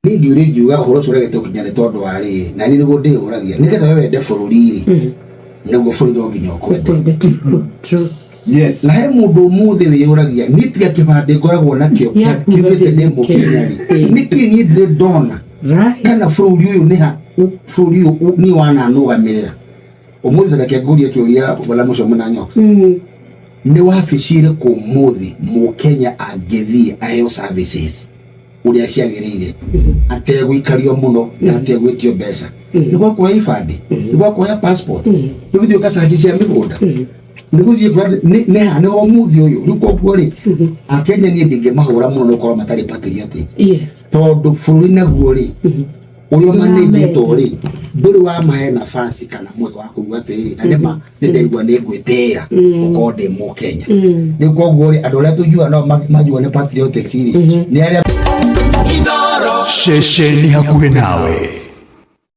Niĩ ngĩũria ingiuga ũhoro ũcio ũregete gũkinya nĩ tondũ wa rĩrĩ, na niĩ nĩguo ndĩyũragia, nĩgetha we wende bũrũri rĩ, nĩguo bũrũri no nginya ũkwende. Kwende true, true. Na he mũndũ ũmũthĩ wĩyũragia, niĩ tiga kĩbandĩ ngoragwo nakĩo Ya kuga kiugĩte ndĩ ndĩ Mũkenya rĩ, Mũkenya. nĩkĩ niĩ ndirĩ ndona kana bũrũri ũyũ nĩ ha bũrũri ũyũ niĩ wananũgamĩrĩra? Ũmũthĩ reke ngũrie kĩũria bwana mũcio mũnanyoka. Nĩ wabici ĩrĩkũ ũmũthĩ Mũkenya angĩthiĩ aheo services ũrĩa ciagĩrĩire ategũikario mũno na ategwĩtio mbeca? Nĩ gwa kuoya ibandĩ? Nĩ gwa kuoya passport? Nĩ gũthiĩ ũgacanji cia mĩgũnda? Nĩ gũthiĩ nĩ ha nĩ ho ũmũthĩ ũyũ? Rĩu koguo rĩ, Akenya niĩ ndingĩmahũra mũno nĩ gũkorwo matarĩ patriotic, tondũ bũrũri naguo rĩ, ũrĩa ũmanĩnjĩtwo rĩ, ndũrĩ wamahe nafasi kana mweke wa kuuga atĩrĩrĩ, na nĩma nĩ ndaigua nĩ ngwĩtĩĩra gũkorwo ndĩ Mũkenya. Rĩu koguo rĩ, andũ arĩa tũngiuga no manjua nĩ patriotics rĩ, nĩ arĩa Ceceni hakuhĩ nawe.